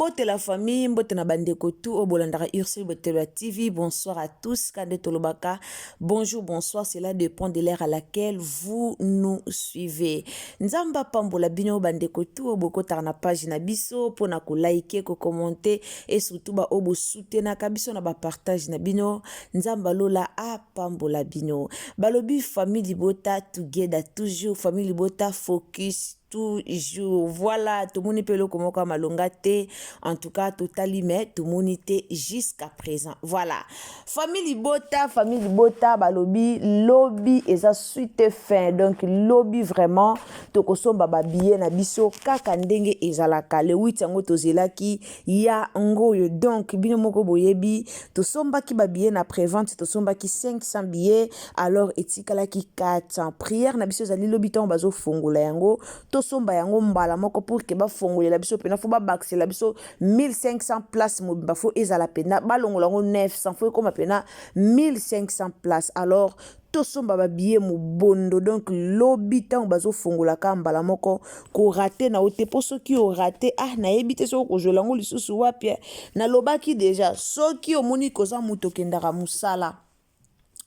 Mbote la famille, mbote na bandeko tout oyo bolandaka Ursule Botelo ya TV. Bonsoir à tous. Kande tolobaka bonjour, bonsoir, cela dépend de l'heure à laquelle vous nous suivez. Nzamba pambola bino bandeko tout oyo bokotaka na page na biso pona ko liker, ko commenter et surtout ba oyo bosoutenaka biso na ba partage na bino. Nzamba lola apambola bino. Balobi famille libota together toujours, famille libota focus toujours. Voilà, tomoni mpe eloko moko ya malonga te. En tout cas totali, mais tomoni te jusqu'à présent. Voilà, famille libota, famille libota, balobi lobi eza suite fin. Donc lobi vraiment tokosomba babillet na biso kaka ndenge ezalaka. Le 8 yango tozelaki ya ngoyo. Donc bino moko boyebi, tosombaki babillet na prévente, tosombaki 500 billets, alors etikalaki 400. Prière na biso ezali lobi ntango bazofongola yango, tosomba yango mbala moko pour que bafongolela biso mpena. Faut babakisela biso 1500 place mobimba, faut ezala mpena balongola yango 900, faut ekóma mpena 1500 place. Alors tosomba babillet mobondo. Donc lobi ntango bazofungolaka mbala moko, korater na yo te, mpo soki orater, ah, nayebi te soki okozwela yango lisusu wapi. Nalobaki déjà, soki omoni koza moto okendaka mosala,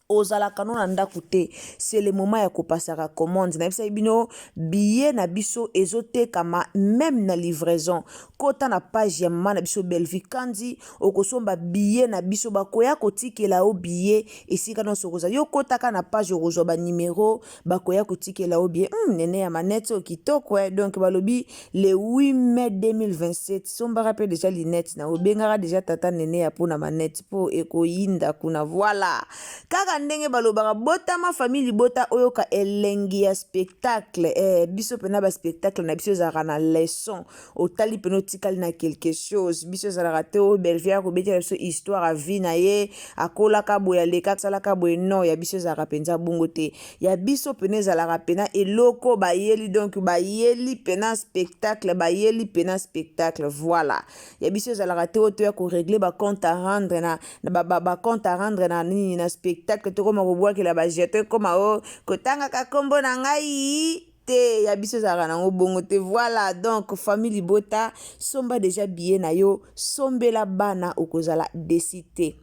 ozalaka no na ndako te, c'est le moment ya kopasaka commande. Nayebisaki bino, billet na biso ezotekama même na livraison. Kota na page ya mama na biso Bellevue Kandi, okosomba billet na biso, bakoya kotikela yo billet esika nyonso okozala. Yo kotaka na page, okozwa banimero, bakoya kotikela yo billet. Nene ya manete oyo kitoko eh. Donc balobi le 8 mai 2027, sombaka mpe déjà lunette na obengaka déjà tata nene ya mpona manete mpo ekoyinda kuna. Voilà, kaka ndenge balobaka, botama famille libota, oyoka elengi ya spectacle eh. Biso mpena baspectacle na biso ezalaka na leçon, otali mpena otikali na quelque chose. Biso ezalaka te oyo Bellevue akobetela biso histoire ya vie na ye, akolaka boye, aleka, asalaka boye. Non, ya biso ezalaka mpenza bongo te. Ya biso mpena ezalaka mpena eloko bayeli, donc bayeli mpena spectacle, bayeli mpena spectacle. Voilà, ya biso ezalaka te oyo toya korégler bacompte à rendre na bacompte à rendre na nini, na spectacle, tokóma kobwakela bajeton, ekóma o kotangaka nkombo na ngai te. Ya biso ezalaka nango bongo te. Voilà, donc famille libota, somba déjà billet na yo, sombela bana, okozala déçu te.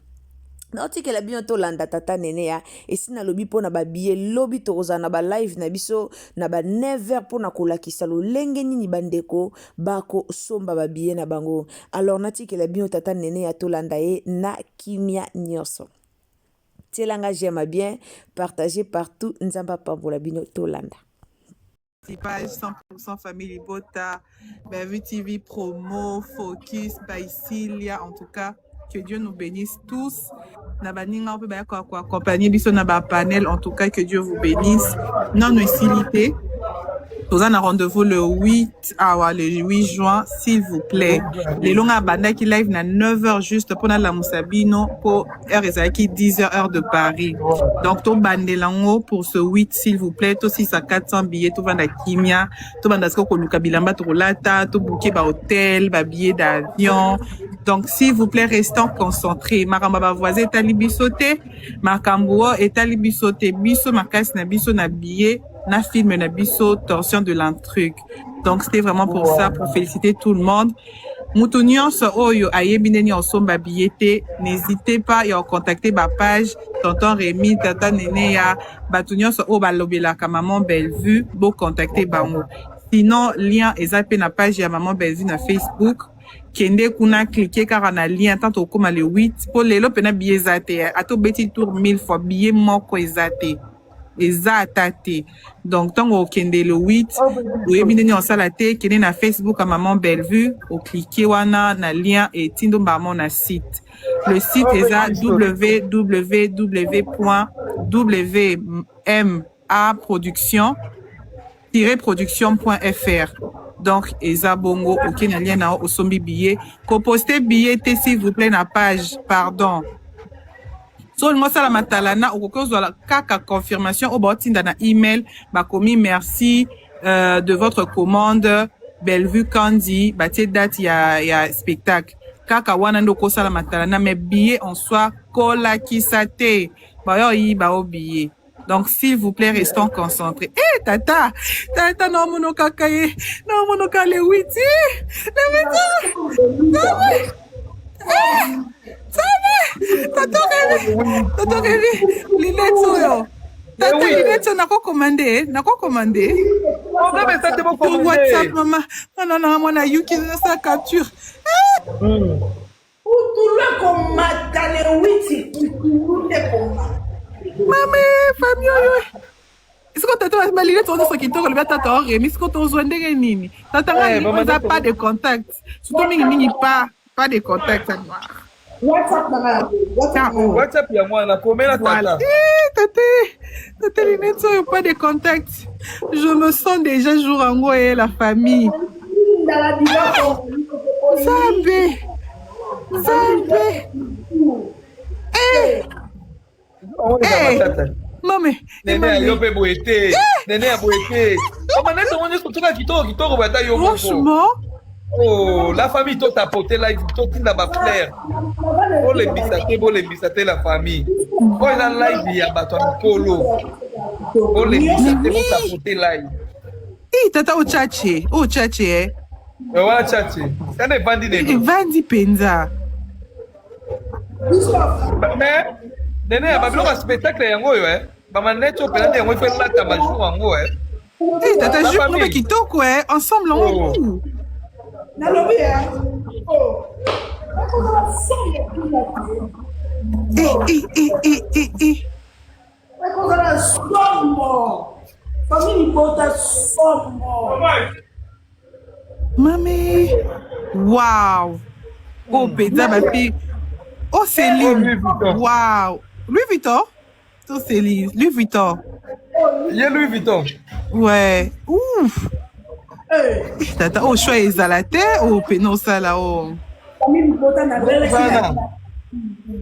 Naotikela bino tolanda tata nene ya esi nalobi mpona babillet. Lobi tokozala na balive na biso na ba 9 heures mpona kolakisa lolenge nini bandeko bakosomba babillet na bango. Alors natikela bino tata nene ya, tolanda ye na kimia nyonso. Tielanga j'aime bien, partager partout. Nzambe apambola bino, tolanda. Page 100% Famille Libota, Bellevue TV promo, Focus, Baisilia, en tout cas, que Dieu nous bénisse tous. Na baninga mpe baya koaccompagner biso na bapanel, en tout cas, que Dieu vous bénisse. Nano esili te, toza na rendez-vous le 8 awa, le 8 juin, s'il vous plaît. Lelo nga abandaki live na 9 heures juste mpona lamusa bino, mpo heure ezalaki 10 heures, heure de Paris. Donc tobandela yango pour ce 8, s'il vous plaît. Tosisa 400 billets, tovanda kimia, tobanda sikoyo koluka bilamba tokolata, tobooker bahotel, babillet d'avion. Donc s'il vous plaît, restons concentrés. Makambo ya bavoisin etali biso te, makambo oyo etali biso te. Biso makasi na biso na billet na film na biso Torsion de l'intrigue. Donc c'était vraiment pour ça, pour féliciter tout le monde. Moto nyonso oyo ayebi ndenge osomba billet te, n'hésitez pas ya kocontacter bapage tonton Rémi, tata Nene ya bato nyonso oyo balobelaka maman Bellevue, bocontacter bango. Sinon lien eza mpe na page ya maman Bellevue na Facebook. Kende kuna, clique kaka na lien. Tant okóma le 8, mpo lelo mpena billet eza te. Ata obeti tour 1000 fois, billet moko eza te, eza ata te. Donc ntango okende le 8, oyebi ndenge osala te, kende na Facebook ya maman Bellevue, ocliquer wana na lien, etindo mbamo na site. Le site eza www.wma production production.fr. Donc eza bongo, oke na lien na yo, osombi billet. Koposter billet te, s'il vous plaît, na page, pardon. So olingi osala matalana, okoki ozwa kaka confirmation oyo baotinda na email, bakomi "Merci de votre commande, Bellevue Kandi", batie date ya spectacle. Kaka wana nde okosala matalana, mais billet en soi kolakisa te, baya oyiba o billet. Donc, s'il vous plaît, restons concentrés. Eh, tata, tata, non, monoka kaye, non, monoka le witi, le witi, tata Rémi, tata Rémi, lunette oyo. Tata, oui. lunette oyo, nako commandé, nako commandé. Problème eza te. Sur WhatsApp, Bokomande. mama, mwana na mwana yuki, sa capture. Putulu ekomata le 8, putulu nde ekomata. Mame, famille oyo. Siko tata, balunettes oyo nyonso kitoko, lobi tata oremi, siko tozwa ndenge nini? Tata nga Eh, alingi mama, eza pas de contact. Surtout mingimingi pas de contact noir. WhatsApp na ngai yango, WhatsApp na ngai. WhatsApp ya mwana, komela. Voilà. Tata. Eh, tate, tate, lunettes oyo pas de contact. Je me sens déjà jour yango e la famille. Ndala biloko. Nzambe. Nzambe. Eh, eh. Tata. Mame, Nene ya yo mpe boye te, nene ya boye te, bamanete yango nyonso toka kitoko kitoko boye, ata yo moko. Franchement. Oh, la famille, totapote live, totinda bafleurs, bolembisa te, bolembisa te, la famille. Oyo eza live ya bato ya mikolo, bolembisa te, botapote live. Eh, tata ochache, ochache, eh. Eh, wana chache kana evandi lelo. Evandi mpenza. Mais nene ya babiloko ya spectacle yango oyo, eh, bamanete oyo mpenza nde yango ifo elata bajour yango, eh. Eh, tata, La jupe famille. mpe kitoko, eh. Ensemble Oh. yango. Nalobi e, o ekozala somo kuna te. Eh, eh, eh, eh, eh, eh. Ekozala somo, famille libota, somo. Mami. Wow. Oh, mpenza bafi. Oh, Céline. Oh, Louis Vuitton. Wow. Louis Vuitton? To Céline. Louis Vuitton. Ye Louis Vuitton. Ouais. Ouf. Eh, Tata, oh, choix ezala te, oh, pena osala, oh. Famille libota na Ozana.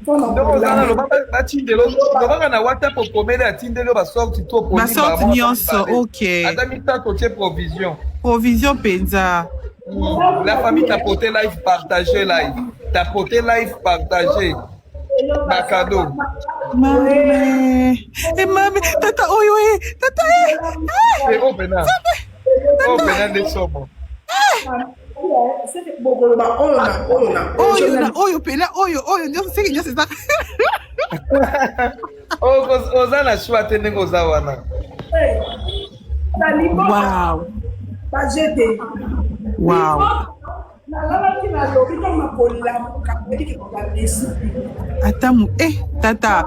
Ndenge ozana, loba batindelo, lobaka na WhatsApp, okomeli, atindeli yo basorti to oponi. Basorti nyonso, ok. Ata misato, otie provision. Provision mpenza. La famille, tapoter live, partager live, tapoter live, partager bacadeau. Mame. Eh, mame. Tata, oyo, eh. Tata, eh. Eh. Oyo pena, oyo pena nde somo. Bokoloba oyo na oyo na Oyo na oyo pena, oyo, oyo, nyonso, seki nyonso eza. Oza na choix te ndenge oza wana. Na libota. Wow. Bajete. Wow. Nalalaki, nalobi ntango nakolamuka eliki kolabesi. Ata mu eh tata,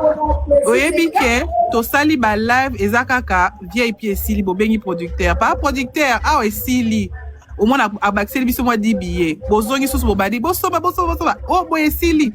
oyebi ke tosali balive, eza kaka VIP esili, bobengi producteur, pa producteur awa esili, omona abakiseli biso mwa 10 billet, bozongi susu, bobandi bosomba, bosomba, bosomba, oh boye esili.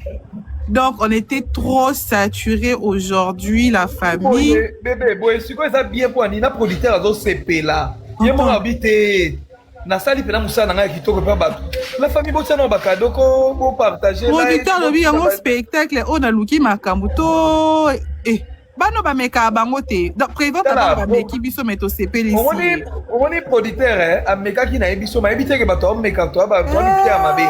Donc on était trop saturé aujourd'hui, la famille. Boye bebe, boye sikoyo eza bien mpo anina producteur azosepela ye moko abi te, nasali mpena mosala na ngai ya kitoko mpe bato. La famille, botia nao bacadeau ko bopartage. Producteur alobi yango spectacle oyo naluki makambo to eh, bano bamekaka bango te. Donc prévente, Tala, bango bameki biso, me tosepelisi. Omoni, omoni producteur, eh, amekaki na ye biso, mayebi teke bato aomeka to bato ya mabe.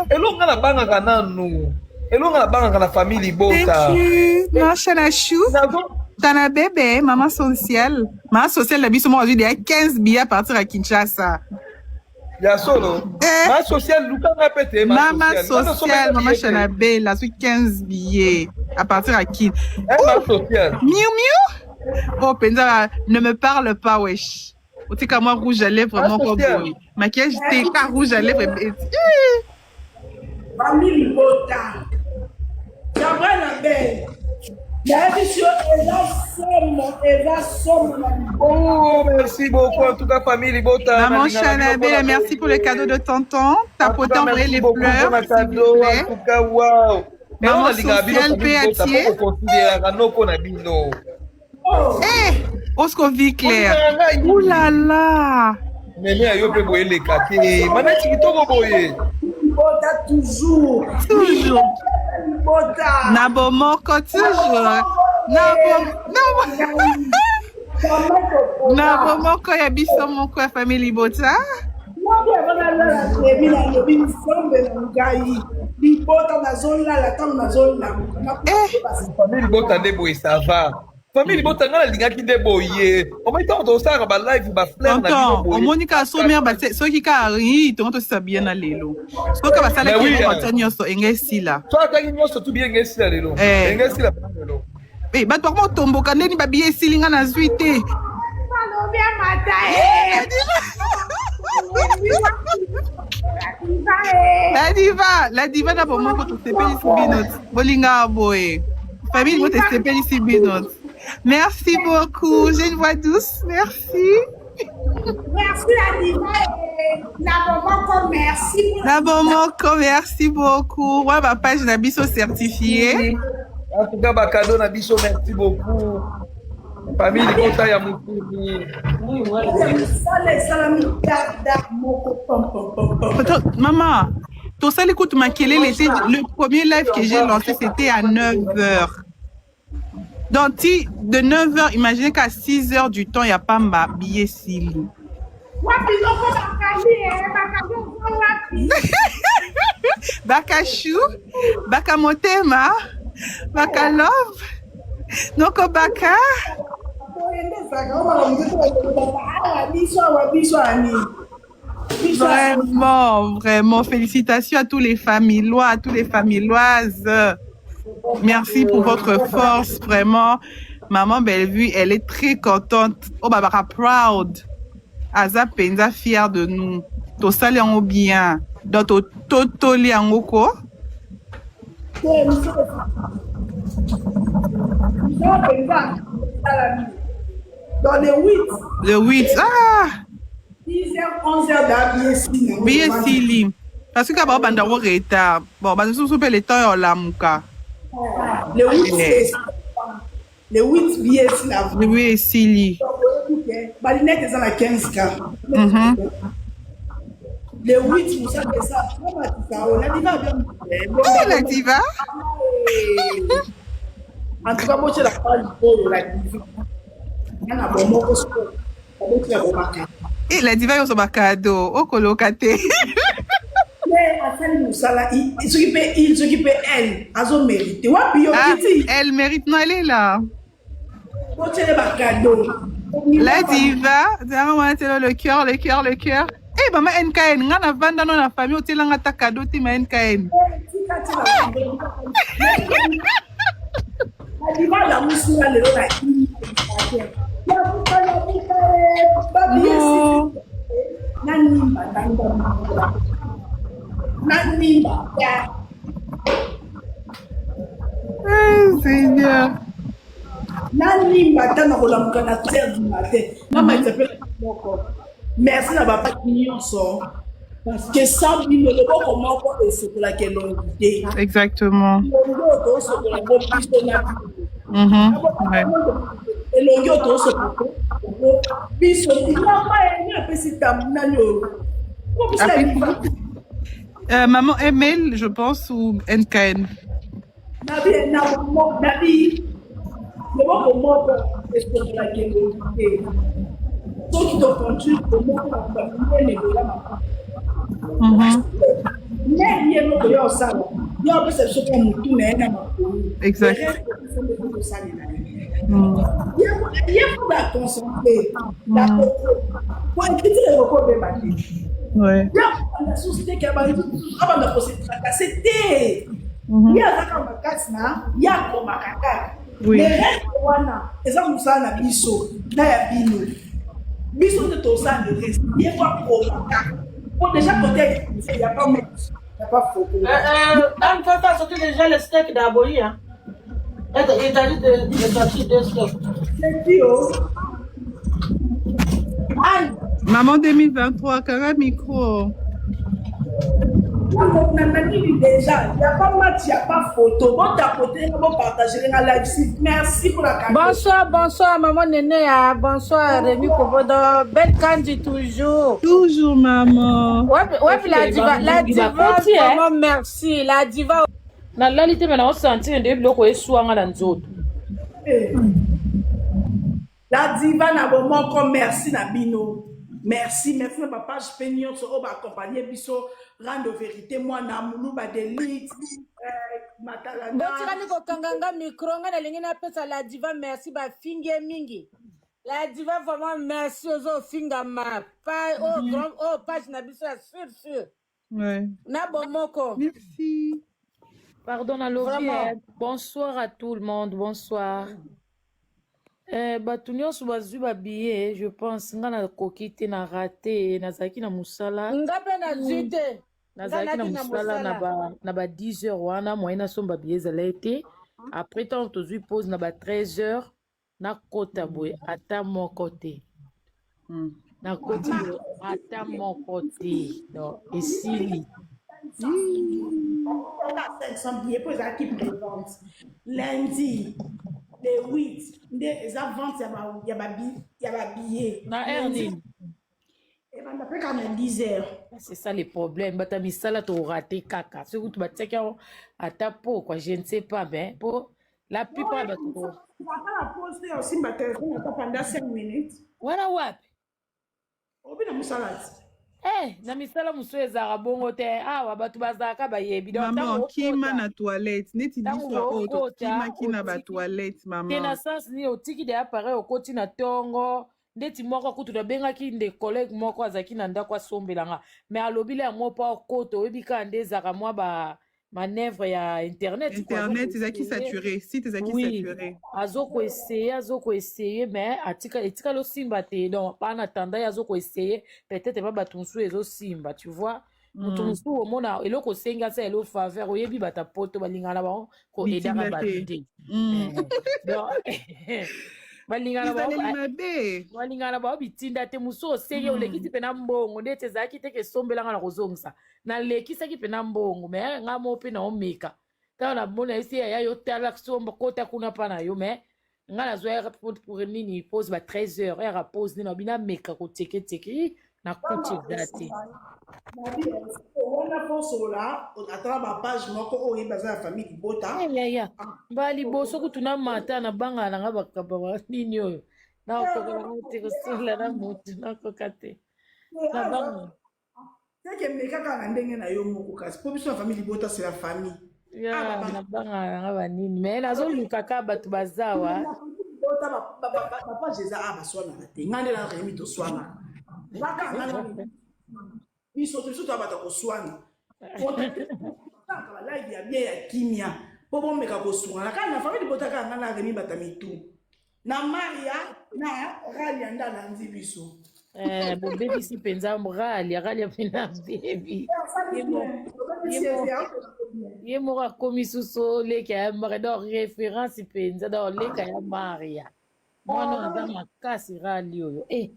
Eloko nga nabangaka nanu, eloko nga nabangaka na famille libota. Thank you Masha na chou. Tana bébé, maman sociale, maman sociale na biso moko azwi deya 15 billets à partir à Kinshasa. Ya solo? Eh. Ma sociale, lukanga mpe te. Mama sociale, mama Chanabel azwi 15 billets à partir à Kin. Ma sociale. Miu miu, oh mpenza, ne me parle pas, wesh. Otika mwa rouge à lèvres Ah, moko social. boye, maquillage te, ka rouge à lèvres. Famille libota, Gabriel Abel nayebi si yo, eza somo, eza somo na libota. Oh, merci beaucoup en tout cas, famille libota. Maman Chanabel, merci pour le cadeau de tonton. Tapotez, envoyez les fleurs, s'il cadeau vous en plaît. tout cas, wow. Maman sociale mpe atie. Oconsidéraka noko na bino. Eh, Osco vie claire. Ouh là là. Meme ya yo mpe boye eleka te, maneti kitoko boye. Libota toujours. Toujours. Libota. Na bomoko toujours. Na bom na na bomoko ya biso moko ya famille libota. Lobi avant nalala, ndebi nalobi: Nzambe na ngai, libota, nazolala, ntango nazolamuka. Eh. Famille libota nde boye, ça va. Famille libota nga nalingaki nde boye. Omoni ntango tosalaka ba live ba fleur na bino Tonton, boye. omoni kaka sommaire batie soki kaka ri tongo tosisa bien na lelo. Soki Mais basalaki oui, eloko hein. batia nyonso enge esila. So atangi nyonso tu biye esila lelo. Eh. Enge esila lelo. Eh, bato bakoma otomboka ndeni babiye esili nga nazwi te. Balobi amata eh. La diva, la diva na bomoko tosepelisi bino. Bolingaka boye. Famille libota esepelisi bino. Merci beaucoup. J'ai une voix douce. Merci. Merci la diva eh. Na bomoko merci. Na bomoko, merci beaucoup. Ouais, ma page na biso certifiée. En tout cas, ba cadeau na biso, merci beaucoup. Famille libota ya mokili. Mosala esalami dada moko pam pam pam pam. Attends, maman, tosali kutu makelele était le premier live que j'ai lancé, c'était à 9h. Donc, ti, de 9h, imaginez qu'à 6h du temps, il n'y a pas ma billet sili. Wapi loko bakali eh, bakali oza wapi? Bakachou, Bakamotema, Bakalove, Noko Baka. Boye nde ezalaka oyo makambo mosusu balobaka awa biso awa biso awa nini biso awa Vraiment, vraiment, félicitations à tous les famillois, à tous les familloises. Merci pour votre force, vraiment. Maman Bellevue, elle est très contente. Oh, Babara, proud. Aza Penza, fière de nous. Tosali yango bien. Donc, totoli yango ko. te mosala mosala mpenza esalami dans le 8 Le 8. Ah, 10 h 11 h da billet esili nango billet esili. Parce que quand banda au retard. Bon, bah, nous sommes le temps olamuka. Le 8 Eh. le 8 billet esili avant Le 8 esili. Balinete eza na 15 k Le 8 mosala eza bamatisa oyo na diva bien. Oh, la diva. En tout cas botyela page oyo la diva nga na bomoko sikoyo babotyela bomaka. Eh, la diva yozo ba cadeau. Okoloka te. Ye asali mosala soki mpe il soki mpe elle azomérite wapi yo Ah, kiti. elle mérite. Non, elle est là. Botyele bacadeau. La diva, c'est le cœur, le cœur, le cœur. Eh, maman NKN, nga na vanda no na famille otelanga ta cadeau te ma NKN. Tika tia la diva alamusi nga lelo na lamuka lamuka babiesi Non. nanimba nanimba nanimba. Eh, Seigneur. Nanimba ata na kolamuka na 3 heures du matin mama etapela moko. Merci na bapati nyonso parce que sans bino loboko moko esokolaka elongi te. Exactement. Elongi oyo tosokola yango biso na bino. Elongi oyo tosokola yango biso mama eni apesi tam nani oyo Kopesa Apesi- Maman ML, je pense, ou NKN. Nabi na nabi loboko moko esokolaka elongi te soki toconduire bomoko na minene boya makasi. Me ye moko yo osala yo apesa biso kaka motu na ye na makolo. Exact. Le reste, biso nde tokosalela ye. Ye mpo baconcentre na koko po écriture ekoko obeba te. Ye abanda susu te ke abanda kose tracasser te. Ye azaka makasi na ye akomaka kaka. Le reste wana eza mosala na biso na ya bino biso nde tosala le reste ye po akoma kaka po déjà côté ya écriture ya pas match ya pas photo. Anne Fafa a sorti déjà le steak d'Aboyi. Hein. Il t'a dit de sortir deux steaks. C'est qui oh Anne? Maman 2023, kara micro. Na nini déjà y a pas match y a pas photo botapote nga bopartage nga live si merci pour la cadeau. Bonsoir, bonsoir, maman Néné. Ah, Bonsoir, Rémi Kobodo. Belle Candy toujours. Toujours, maman. Ouais, ouais, puis la diva, Bakoti, eh. vraiment merci. La diva. Nalali te me naosentir nde biloko eswanga na nzoto. Eh. La diva na bomoko merci na bino merci merci na bapage mpe nyonso oyo baaccompagne biso rando vérité mwana muluba d'élite. Matalana. Botikali kokanga nga micro nga nalingi napesa la diva merci bafingi ye mingi la diva vraiment merci ozofingama pa oyo grand oyo page na biso ya sur sur Ouais. na bomoko Merci. Pardon, nalobi Vraiment. eh, bonsoir à tout le monde, bonsoir. Eh, bato nyonso bazwi babillet, je pense nga nakoki te na rate, nazalaki na mosala. Nga mpe nazwi te. Nga Nazalaki na naki na mosala na mosala. ba, na ba 10 heures wana, moyen nasomba billet ezalaki te. Après ntango tozwi pause na ba 13 heures, nakota boye ata moko te. Nakoti boye ata moko te. Donc esili. Kaka 500 billets mpo ezalaki prévente lundi le 8 nde eza vente ya ba- ya babi- ya babillet Na heure nini? Ebanda mpe kaka na 10 heures. C'est ça le problème. Bato ya misala torate kaka. Soki kutu batiaki yango ata pokwa, je ne sais pas, mais po la plupart ya bato ko. Ata na pause te, osimba telefone ata pendant 5 minutes. Wana wapi? Obi na mosala ti. Eh, na misala mosusu ezalaka bongo te. Awa bato bazalaka bayebi. Donc Maman, ntango kima okota, na toilette. Neti ntango biso oyo okota, tokimaki na otiki batoilette, te na maman. sens nini otiki de appareil okoti na ntongo ndeti moko kutu nabengaki nde collègue moko azalaki na ndako asombelanga mais alobi le yango mpo okota oyebi kaka nde ezalaka mwa ba manœuvre ya internet quoi. Internet ezalaki Azokoessaye. saturé, site ezalaki Oui, saturé. azokoessaye azokoessaye mais atika etikali osimba te. Donc en attendant ye azokoessaye peut-être pa bato mosusu ezosimba, tu vois, moto mosusu omona eloko osengi asa elo faveur oyebi bato ya poto balingaka na bango koedaka Bitinda bato te. te. Donc balingaka na bango Bizaleli mabe. Balingaka na bango bitinda te. Mosusu osengi olekisi mpe na mbongo ndeti ezalaki te ke esombelanga na kozongisa nalekisaki mpe na mbongo mais nga mo mpe naomeka ntango namoni ayesi yaya yo tala somba kota kuna mpa na yo mais nga nazwa heure pour nini pause ba 13 heures heure ya pause nini abi nameka koteketeke nakuti eza te. Wana fo solola ata na bapage moko oyo oyebi aza ya famille libota. Eh, yaya mbala liboso kutu namata nabangaka nanga bakaba nini oyo nakokoka nango te kosolola na motu nakoka te nabanga. Teke meka kaka na ndenge na yo moko kasi mpo biso na famille libota, c'est la famille. Ya nabangaka nanga banini mais nazoluka kaka bato bazawa. Libota bapage eza a baswanaka te. Ngai nde na Remi toswanaka kaka ngai na Remi. Biso te biso toya bato ya koswana kaka balive ya bien ya kimia mpo bomeka kosungana kaka na famille libota kaka ngai na Remi bata mitu na Maria na Ralia nde alandi biso. Eh, bobebisi mpenza Ralia Ralia mpena bebi ye moko akomi susu leka ya Maria donc référence mpenza donc leka ya Maria mwana oyo aza makasi Rali oyo e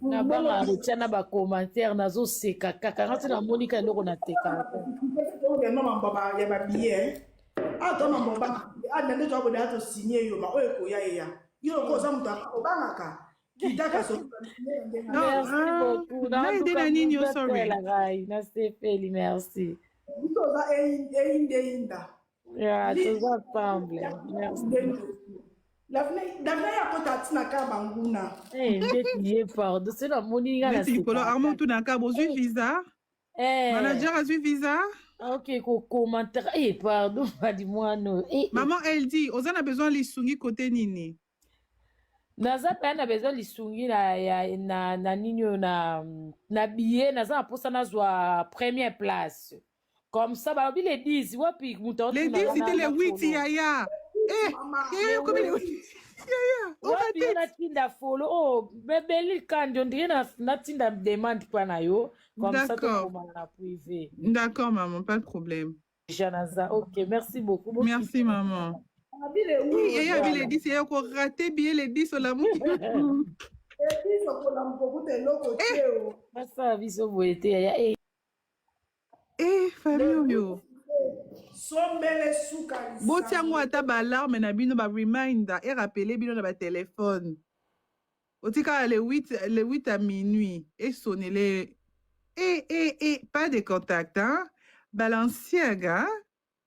nabanga kotia na bacommentaire nazoseka kaka nga ti namoni ka eloko natekaka. Mambo ya babillet awa to mambo na nde toaboda tosigne yo ma oyo ekoya eya yo loko oza moto obangaka kitaka. Merci beaucoup. Naide na nini yo, sorry. Ngai nasepeli, merci. Biso oza eyinda eyinda. Ya toza ensemble, merci. Davina ya kota atina kaka banguna. Eh, ndeti ye pardon so namoni nga. Neti likolo Armand tunaka bozwi visa. Eh. Manager azwi visa. Ok, kocommentaire eh pardon badi mwana oyo eh, eh. Maman LD, oza na besoin lisungi kote nini? Naza mpe na besoin lisungi na, ya, na nini oyo na billet naza na mposa nazwa première place comme ça balobi le 10 wapi moto. Le 10 c'était le 8 yaya. Eh, yaya komi le 8 yaya. Wapi yo natinda folo oh bebeli kandi on dirait natinda demande mpa na yo comme ça tokomana na privé. D'accord maman, pas de problème. Déjà naza ok, merci beaucoup. Merci maman. Yaya abi le 10 yaya ko rater billet le 10 olamuki. Eloko te o. Basala biso boye te yaya eh. Eh, famille oyo. Sombele suka. Botia yango ata baalarme na bino bareminder erapele bino na batelefone otikala le 8 le 8 à minuit esonele e e e pas de contact hein Balenciaga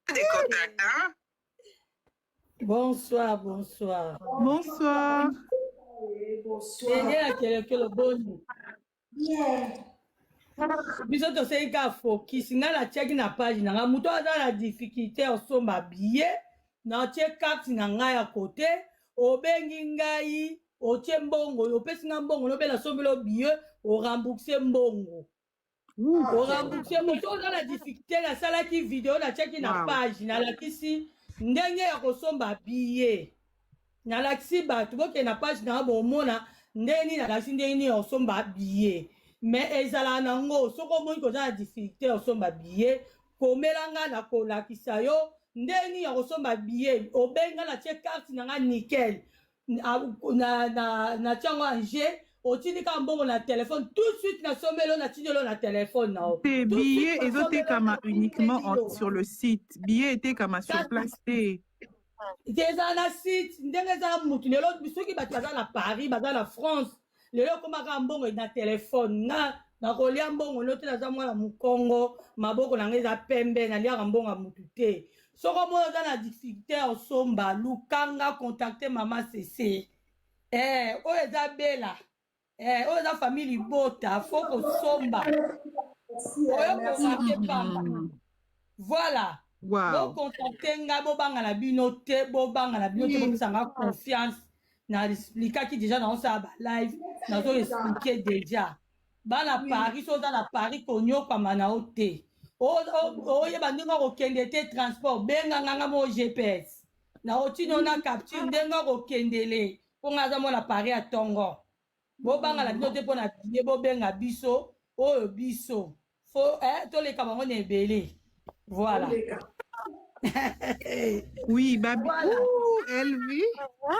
pas de contact hein. Bonsoir, bonsoir. Biso tosengi kaka focus. Ngai natiaki na page na ngai, moto aza na difficulté ya kosomba billet, natie carte na ngai ya kote, obengi ngai, otie mbongo, opesi ngai mbongo, lobi nasombeli yo billet, orembourse mbongo. Orembourse moto oza na difficulté. Nasalaki video, natiaki na page, nalakisi ndenge ya kosomba billet. Nalakisi bato, bokende na page na nga, bomona ndenge nini nalakisi ndenge nini ya kosomba billet. Mais ezalaka nango, soki omoni koza na difficulté ya kosomba billet, komela nga na kolakisa yo ndenge nini ya kosomba billet. Obenga, natie carte na nga nickel, natie yango ange, otindi kaka mbongo na telefone, tout de suite nasombeli yo, natindeli yo na telefone na yo. Te, Tout de suite billet nasombeli yo, ezotekama uniquement natindeli yo. sur le site. Billet etekama sur place te. Te, ezala na site ndenge ezala mutu. Lelo soki bato baza na Paris, baza na France, lelo ekomaka mbongo na telefone. Nga nakolia mbongo no te, naza mwana mokongo, maboko na ngai eza pembe, naliaka mbongo ya mutu te. Soki omoni oza na difficulté ya osomba, lukanga, contacte mama Cc. Eh, oyo eza bela, eh, oyo eza famille libota, fo kosomba oyo korate pamba. Voilà. Bocontacte ngai, bobanga na bino te, bobanga na bino te, bopesa nga confiance. Na expliquaki déjà, naosala balive, nazo explique déjà. Bana Paris, so oza na Paris, konyokwama na yo te. Oyeba ndenge okokende te, transport, benga nganga mo GPS na otino na capture ndenge okokendele, mpo nga aza mwana Paris ya ntongo. Bobanga na bino te mpo na billet, bobenga biso, oyo biso fo eh, toleka bango na ebele. Voilà. Oui, babi. Voilà. Ouh, Elvi.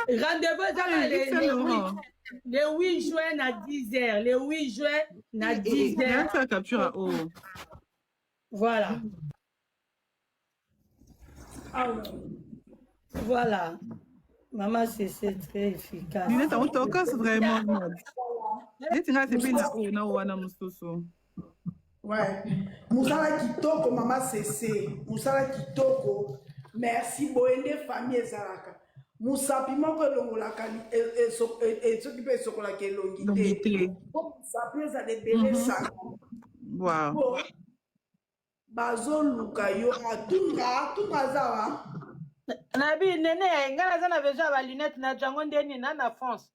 Rendez-vous eza Ah, le, Yves Saint le, Laurent. 8, le 8 juin na 10 heures, le 8 juin na 10 heures. Nansa capture à oh. Voilà. Voilà. Maman, c'est très efficace. Ninette, on tokos vraiment. Neti nga sepeli na oyo na wana mosusu. Ouais. Mosala kitoko, mama Cc. Mosala kitoko. Merci. Boye nde famille ezalaka. Mosapi moko elongolaka soki mpe esokolaka elongi Elongi te. te. Po mosapi ezala ebele esanga. Po bazoluka yo atunga tunga aza wa. Nabi nene, ngai naza na besoin ya balunette na jango ndeni na France.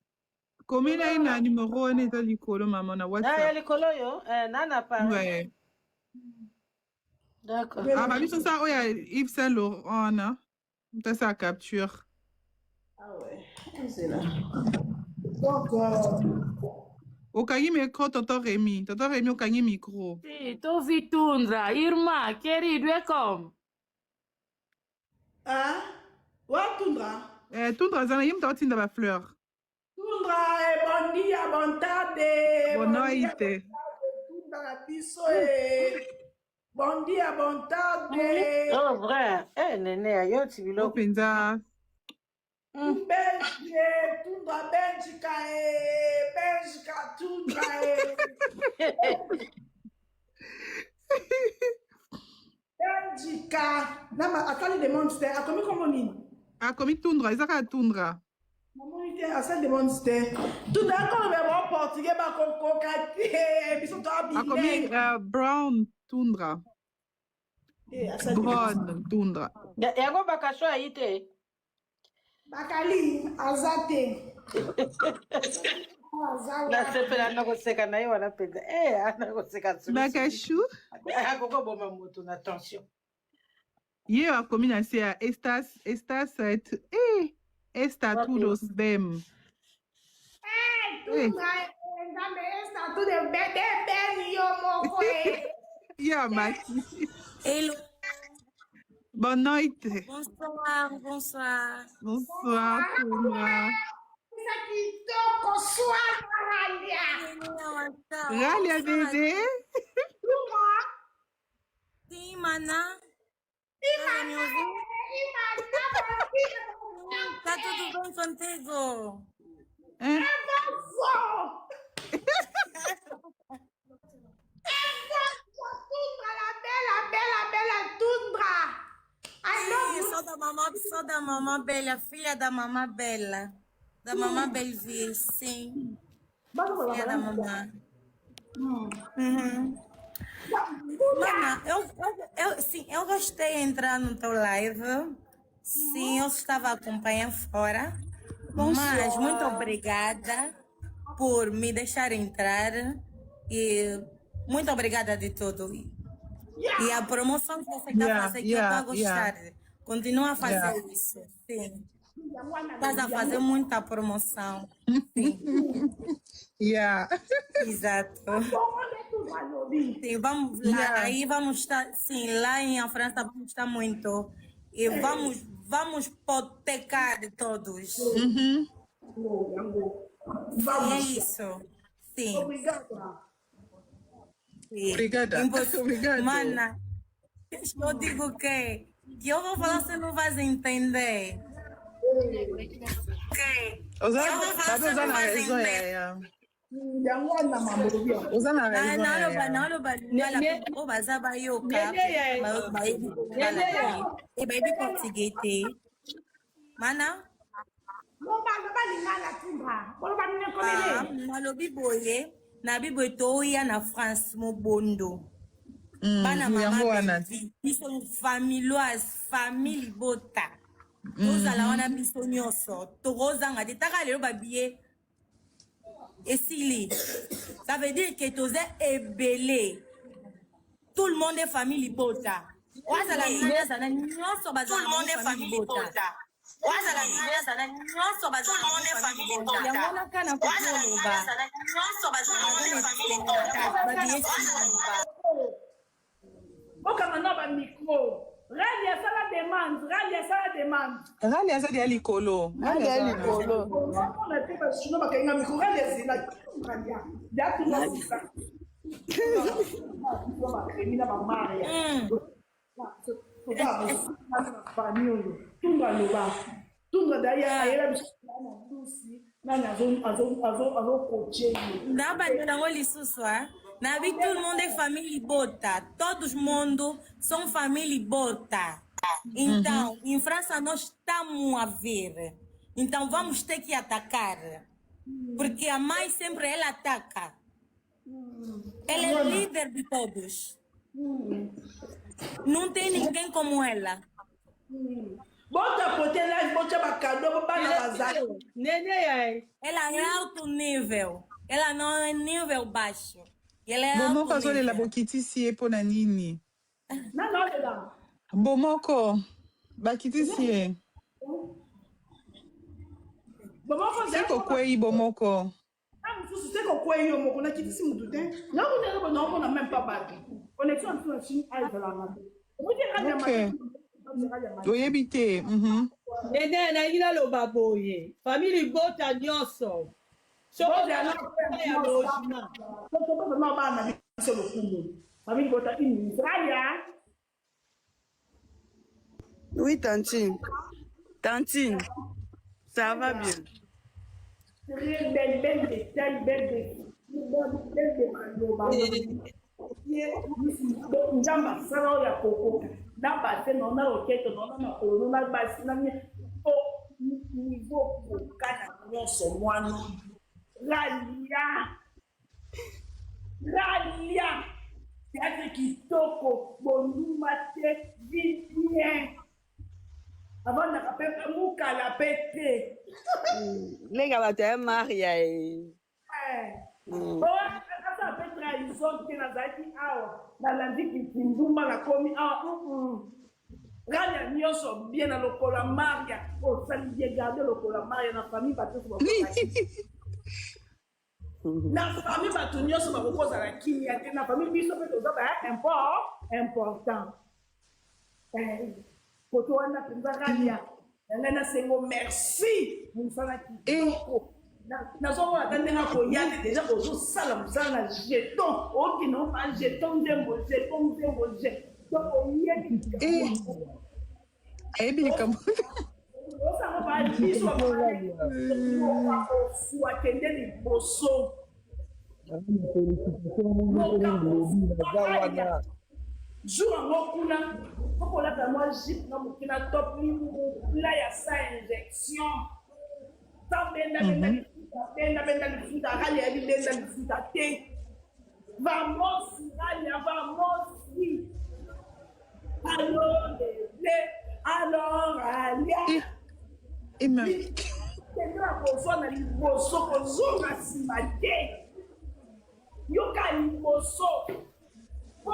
Komela ye na numero wana eza likolo, mama, na Na ya WhatsApp. likolo oyo, na Paris. Ouais. D'accord. Ah, ba biso sa oyo ya Yves Saint Laurent wana. Moto asala capture. Ah ouais. Nzela. Donc Okangi micro, tonton Rémi. Tonton Rémi, okangi micro. Si, tovi Tundra, Irma, querido, é como? Ah, wa Tundra. Eh, Tundra aza na ye moto aotinda ba fleur. Tundra, eh, bon dia, bon tarde. Bon Bon dia, noite. Tundra na biso eh. Bon dia, bon tarde. Oh vrai, eh nene yo ti O biloko. mpenza. Belge, Tundra, Belgica, eh, Belgica, Tundra, eh. Belgica. Nama asali demande te, akomi kombo nini? Akomi Tundra, eza kaka Tundra. Namoni te, asali demande te. Tundra akoloba ba portugais bakokoka te, biso to Akomi bilingue. Brown Tundra. Eh, asali demande. Brown Tundra. Yango bakasho ayi te. Bakali aza te. Aza wana. Nasepela na koseka na ye wana mpenza. Eh, ana koseka sulisuki. Bakashu. Akokoboma moto na tension. Ye akomi na se ya estas estas eh, esta Wapi? todos bem. Eh, Eh, Tundra, eh, Nzambe esta tu de bebe beni yo moko eh. ye amati. Hello, Bonne noite. bonsoir, bonsoir. Bonsoir, Tundra. Eza kitoko swana Ralia. Ralia Bonsoir à bébé. Tundra, Sim, Mana. Estás a me ouvir? Imana, bom dia, bom Tá tarde. tudo bem contigo? Eh, Vó! Tundra, la bela, bela, bela Tundra. I love Sim, you. sou da mamã Bela, filha da mamã Bela. Da mamã Belvir, sim. Filha da mamã. Uhum. Mana, eu, eu, eu, sim, eu gostei de entrar no teu live. Sim, eu estava a acompanhar fora. Mas muito obrigada por me deixar entrar. E muito obrigada de tudo. E a promoção que você está a fazer, que eu estou a gostar. Continua a fazer isso. Sim. Estás a fazer muita promoção. Sim. Exato. Sim, vamos lá. Aí vamos estar, sim, lá em a França vamos estar muito. E vamos, vamos potecar todos. Sim, é isso. Sim. Obrigada. Sim. Obrigada. Obrigado. Mana, eu digo que, que eu vou falar, você não vai entender. Oza Eu vou falar, babe você oza não na vai raison entender. yaya. Oza na raison naloba yaya. naloba lingala po baza bayoka Nene ya- bayebi lingala Nene ya- te e bayebi portugais te mana Loba, loba lingala tumba. Boloba nene ah, komele. nalobi boye nabi boye toya na france mobondo bana mama Yango wana. Bellevue, biso familioise famille libota tozala wana biso nyonso tokozanga te taka lelo babiye esili ça veut dire que toza ebele tout le monde est famille libota oazala nani azala nyonso bazala famille libota oazala nani azala nyonso bazala famille libota yango wana kaka na kokoloba nyonso bazala famille libota babiye esili Bokanga na ba micro. Rali asala demande, Rali asala demande. Rali aza dia likolo. Rali ya likolo. Omona te ba chinois bakangi micro, Rali azela. Rali ya. Ya tuna sisa. Ba kremi na ba maria. Famille oyo. Tunga loba. Tunga daya ayela biso na dusi. Nani azo azo azo azo coacher ye. nabandela yango lisusu hein? nabi tout le monde é família libota todos mundo são família libota então em França nós estamos a ver então vamos ter que atacar porque a mãe sempre ela ataca ela é líder de todos não tem ninguém como ela Bota pote live, bota ba cadeau, bana bazali. Nene ya ela é alto nível ela não é nível baixo ela é Bomoko alto azolela nível bokitisi ye mpo na nini? Nana olela. Bomoko bakitisi ye. Bomoko Se kokwei bomoko. Na mosusu te kokwei yo moko nakitisi mutu te nakunenge bo naomona même pas bato connexion na biso na chine a ezalaka mabe omoti radi ya Ok. mabe Oyebi te. Nene nalingi naloba boye famille libota nyonso soki Bozala oza ya logement na bana na biso lokumu famille bota une minute aya Oui, tantine. Tantine, ça va bien. très belle belle de taille belle de belle de maloba nzambe asala oyo ya kokoka na base no na loketo no na makolo no na basi na po niveau koka na nyonso mwana ralia ralia théâtre kitoko bonduma te vie bien avandaka mpe mokala mpe te Lenga bato ya Maria eh. asa mpe trahison te nazalaki awa nalandi kitinduma nakomi awa ralia nyonso bien na lokola maria osali bien garde lokola maria na famille bato nyonso bakozala na famille bato nyonso bakoki kozala kimia te na famille biso mpe toza baya important koto wana mpenza ralia na ngai nasengo merci mosala kitoko nazomona ata ndenge akoya te deja ozosala mosala na jeton okende ofa jeton nzembo jeton nzembo jeton oyebi Ayebi likambo. osango babiso ofua kende liboso jour yango kuna okolata mwa jupe na moke na top limopla ya sa injection ta benda benda lifuta benda benda lifuta rali yayebi benda lifuta te. Vamos, Ralia, vamos. Alors, bébé, alors, Ralia. Kende na kozwa na liboso, kozonga nsima te. Yoka liboso. Po,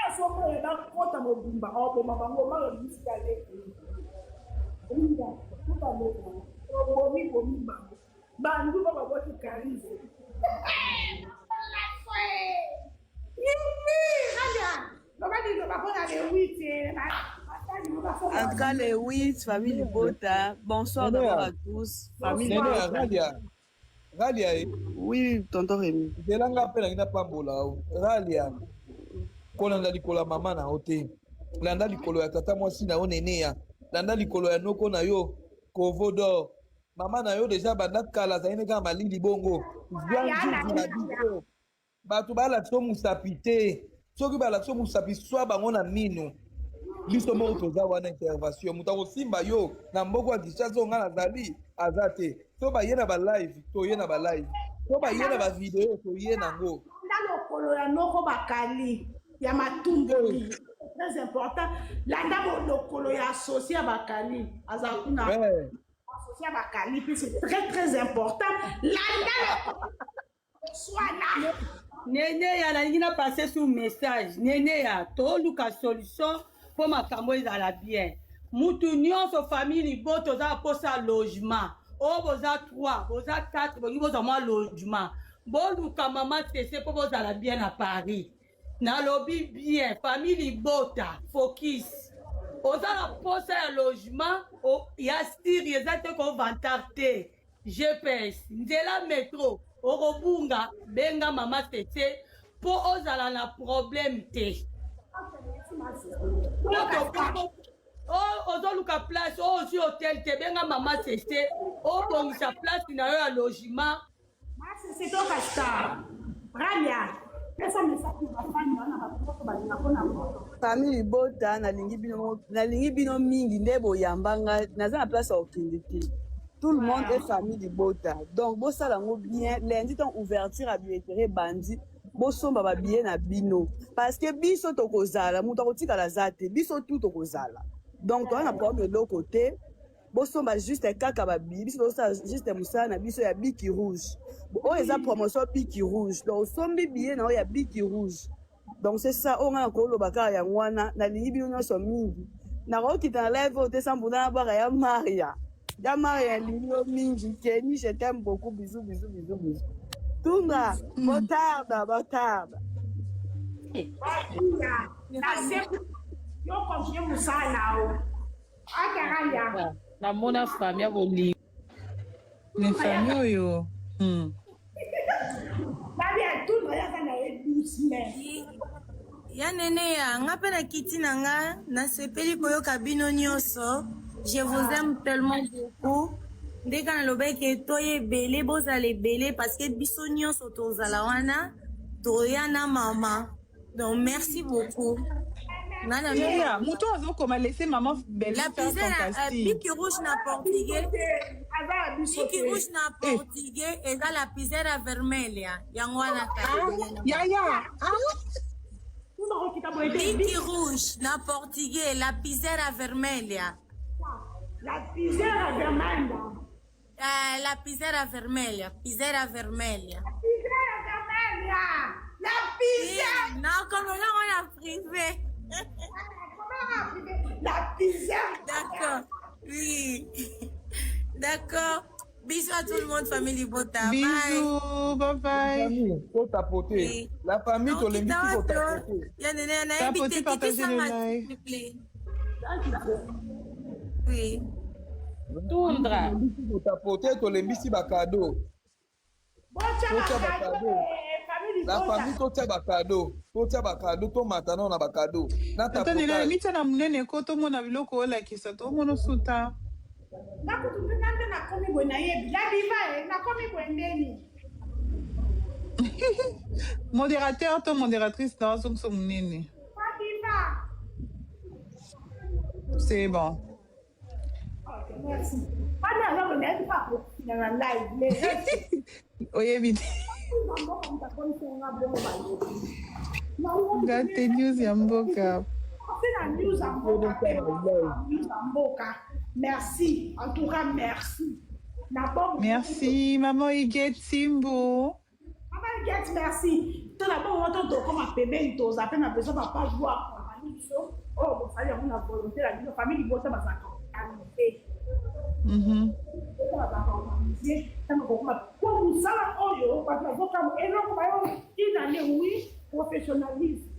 azomona bakota mobimba, oboma bango, maro bisika leki. Linda, kuta leki. Obomi, bomi bango. Bandu ba babwaki charisme. En tout cas, les 8, famille Libota. Bonsoir d'abord à tous. Famille Nene, Libota. Ralia. Ralia, eh. Oui, tonton Rémi. Nzela nga mpe nangi napambola yo. Ralia, kolanda likolo ya mama na yo te. Landa likolo ya tata mwasi na yo Neneya. Landa likolo ya noko na yo Kovo d'or. Mama na yo deja banda kala azali ne kaka malili bongo. Zwa nzuzi na biso. Bato balakisa yo mosapi te. Soki balakisa yo mosapi swa bango na mino. Biso moko toza wana intervention. Moto akosimba yo na mboko ya Kinshasa oyo nga nazali aza te. So baye na ba live toye na ba live. So baye na ba video toye nango. Na lokolo ya noko bakali ya matumboli. Très important. Landa lokolo ya associé ya bakali. Aza kuna. Associé ya bakali pe c'est très très important. Landa swana. Nene ya nalingi na passe sur message. Nene ya toluka solution mpo makambo ezala bien. Mutu nyonso famille libota oza na posa logement. Oyo boza 3, boza 4, bolingi bozwa mwa logement. Boluka mama Tese mpo bozala bien na Paris. Nalobi bien, famille libota, focus. Oza na posa ya logement ya stiri eza te ko vantar te. GPS, nzela metro, okobunga, benga mama Tete po ozala na problème te. Ozoluka place, oyo ozwi hotel te, benga mama Tete, obongisa place na yo ya logement. Sese toka star. Ralia, pesa message na bafani wana bato nyonso balinga mpo na moto. Famille Libota, nalingi bino, nalingi bino mingi nde boyamba nga, naza na place ya kokende te. Tout le monde est famille Libota. Donc bosala yango bien, lundi tant ouverture ya billetterie ebandi, bosomba ba billets na bino parce que biso tokozala, moto akotikala aza te, biso tout tokozala. Donc toza na problème eloko te. Bosomba juste kaka ba billets, biso tozosala juste mosala na biso ya biki rouge. Oyo eza promotion biki rouge. Donc osombi billet na oyo ya biki rouge. Donc c'est ça oyo nga nakoloba kaka yango wana, nalingi bino nyonso mingi. Nakokita na live oyo te sans mbunda na bwaka ya Maria. Ya Maria nalingi yo mingi. Kenny, je t'aime beaucoup. Bisous, bisous, bisous, bisous. Tunga, botarda, botarda. Yo continue mosala na yo. Namona famille ya bolingo. Mais famille oyo. Ya nene ya nga mpe na kiti na nga nasepeli koyoka bino nyonso. Je vous aime tellement beaucoup. Ndeka nalobaki ke toya ebele, bozala ebele parce que biso nyonso tozala wana, toya na mama. Donc merci beaucoup. Nana Yeah, moto azokoma laisser maman Belle La faire son piscine, casting. Biki rouge na portugais. Biki rouge na portugais eza la piscine vermelha. Yango wana Ah, yaya. Ah. Biki rouge na portugais la piscine vermelha. La piscine vermelha. La piscine vermelha, piscine vermelha. Piscine vermelha. La piscine. Non, comme là on a privé. La piscine. D'accord. Oui. D'accord. Bisous à tout le monde, famille Libota. Bisous, bye bye. Famille, faut tapoter. Oui. La famille, Donc, tolembi kita faut wapi, tapoter. Ya nene, na Tapoter, invité, partager kitisa le ma, live. s'il te plaît. Oui. Tundra. Tolembi faut tapoter, tolembisi ba cadeau. Totia ba cadeau. La famille totia ba cadeau. Totia ba cadeau, tomata na ba cadeau. Na Tonton Nene, tapotage. mitia na monene ko tomona biloko olakisa, tomona osuta. Nakutu nde nde nakomi boye nayebi. La diva e, nakomi boye ndeni. Modérateur to modératrice na azongisa monene. La diva. C'est bon. Ok, merci. Wana alors nayebi pa kokina na live. Les restes. Oyebi te. Nga te news ya mboka. na news ya mboka mpe news ya mboka. Merci, en tout cas merci. Na bon Merci maman Huguette Timbo. Mama Huguette, merci. To na bongo to tokoma pembeni toza mpe na besoin ba page bo accompagner biso oyo bosali yango na volonté na bino. Famille libota bazalaka organise. Bazalaka organise ntango kokoma po mosala oyo bato bazokamwa eloko bayo inane. Oui, professionnalisme.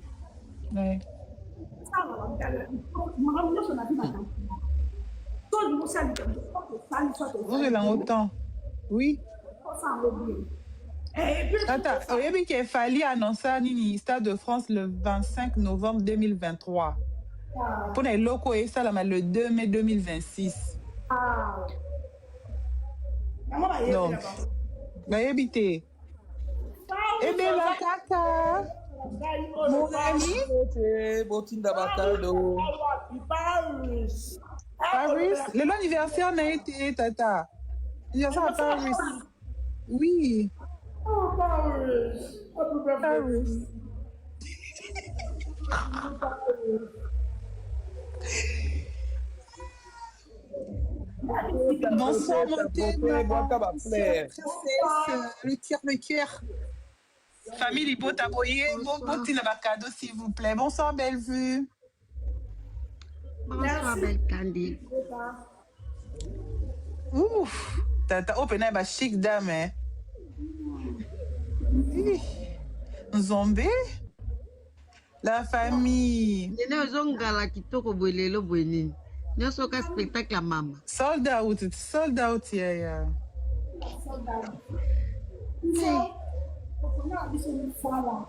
Makambo nyonso na vie makambo to liboso ya likambo osali soit Ozela yango temps. Oui. osala yango bien. Et puis, Tata, oyebi ke Fally annonça nini Stade de France le 25 novembre 2023. Mpona eloko oyo esalama le 2 mai 2026. Ah. Yango bayebi Donc, na bango. Bayebi te. Ebela kaka. Mon ami. Botinda bacadeaux. Paris. Paris. Lelo anniversaire na ye te, tata. Anniversaire à Paris. Oui. Oh, Paris. Happy birthday. Paris. Bonsoir, Motema. Bwaka bafleurs. Princesse, le cœur, le cœur. Famille Libota Boye, botina bacadeaux, s'il vous plaît. Bonsoir, Bellevue. Bonsoir, belle Candy. Ouf. Tata, oh, pena ba chic dame, hein. Ih. Nzombe. La famille. Nene ozongala kitoko boye lelo boye nini? Nyonso ka spectacle ya mama. Sold out, sold out, yeah. Biso tokona biso mosala.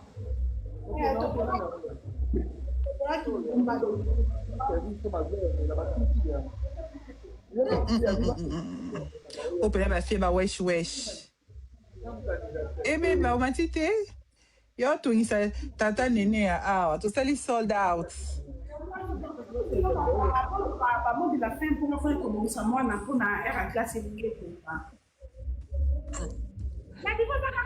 Tokolaki bitumba. Oh, pena ba fille ba wesh wesh. Ebeba omati te. Yo otungisa tata nene ya awa tosali sold out. Bamot de la fin mpona fona kobongisa mwana mpona heure ya classe elingi ekoka.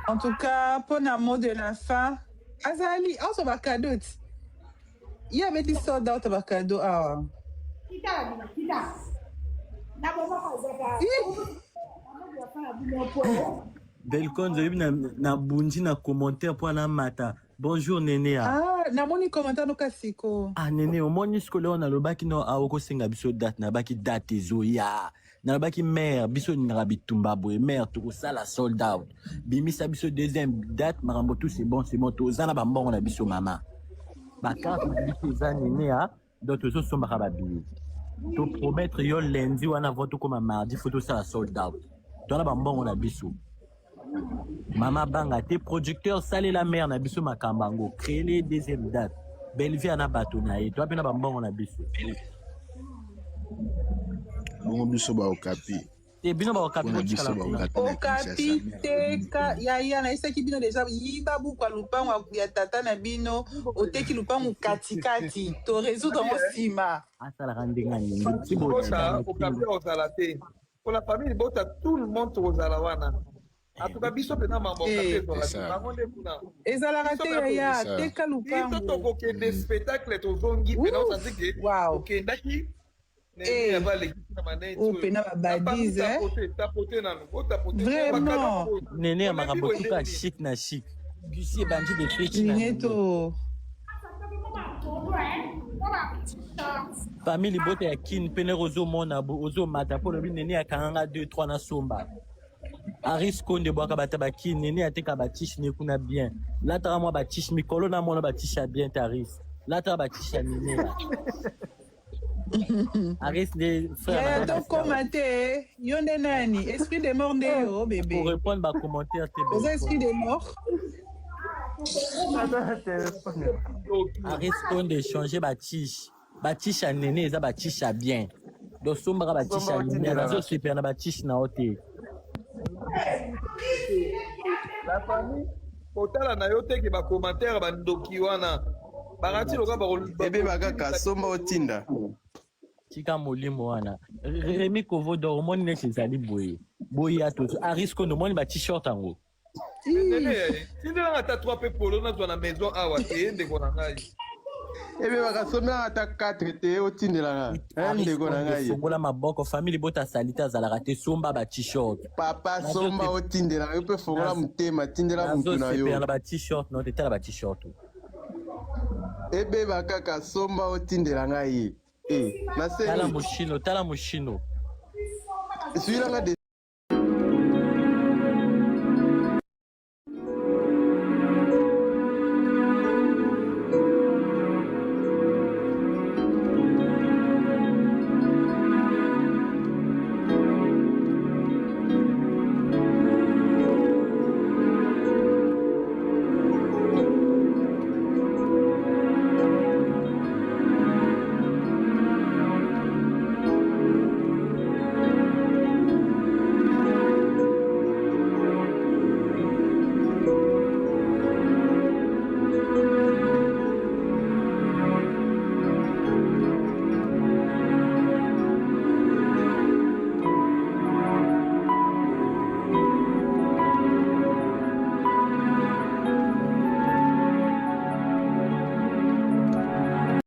En tout cas, mpona mot de la fin, azali azwa bacadeaux ti ye abeti sold out ya bacadeaux awa. Kita na bino, kita na bomoko ezaka bamot de la fin na bino mpo Belkonzo oyebi na, na bundi na commentaire mpo anamata. Bonjour Nenea. Ah, namoni commentaire noka siko. Ah Nene, omoni sikoyo oyo nalobaki no awa okosenga biso date, nalobaki date ezoya. Nalobaki mare biso olingaka bitumba boye, mare tokosala sold out. Bimisa biso deuxième date, makambo tout c'est bon, c'est bon, toza na bambongo na biso mama. Bacarte na biso eza Nenea, donc tozosombaka babillet. Topromettre yo lundi wana avant tokóma mardi faut tosala sold out. Toza na bambongo na biso. Mama banga te, producteur salela mare na biso makambo yango, créer deuxième date. Bellevue ana bato na ye, toa mpe na bambongo na biso. Bongo biso baokapi? Te, bino baokapi mpona biso botikala kuna. Baokapi na Okapi Kinshasa. teka yaya, nayesaki bino deja, yiba buku ya lupango ya tata na bino, oteki lupango katikati, to résoudre yango nsima. Asalaka ndenge alingi ti Bota botikala okapi ozala te. Pour la famille Bota, tout le monde tokozala wana. En tout cas biso mpena mambo okapi Eh, ezala te. C'est ça. Bango nde kuna. Ezalaka Biso te mpe yaya. C'est ça. Teka biso lupango. tokokende spectacle, tozongi mpena osanti ke Wow. okendaki Eh. balekisi na maneti. Oyo mpena babadise, eh. Tapote, tapote nanu, botapote. Vraiment. Nene ya makambo tuka chic na chic gusi ebandi de feti na Lineto. Famille libota ya Kin mpe ndenge ozomona ozomata mpo lobi Nene akanganga 2 3 nasomba Aris Konde bwaka bata bakin. Nene ateka batishe ne kuna bien, lataka mwa batishe mikolo namona batishe ya bien te. Aris, lataka batishe ya Nene. Aris nde frère Yaya na nga. tokóma te, yo nde nani? Esprit de mort nde yo bébé. Pour répondre bacommentaire te. Oza esprit de mort. Aris Konde, changer batishe, batishe ya Nene eza batishe ya bien, donc sombaka batishe ya Nene, nazosepela na batishe na yo te. La famille, kotala na yo teke bacommentaire bandoki wana bakati loka. Ebeba kaka, somba otinda. Tika molimo wana. Remi Kovodor, omoni neti ezali boye boye ya toto. Aris Kondo, omoni ba t-shirt yango? Nene, tindelanga ata 3 pe polo nazwa na maison awa te ndeko na ngai. Ebebaka sombelanga ata 4 te otindelanga eh, ndeko na ngai. Fongola maboko famille libota salite azalaka te somba ba t-shirt. Papa somba otindelanga yo mpe fongola motema tindela mutu na yo. Nazosepela na ba t-shirt no te tala ba t-shirt. Ebeba kaka somba otindela ngai. Eh, Tala nasengi. moshino, tala moshino. Suilanga de.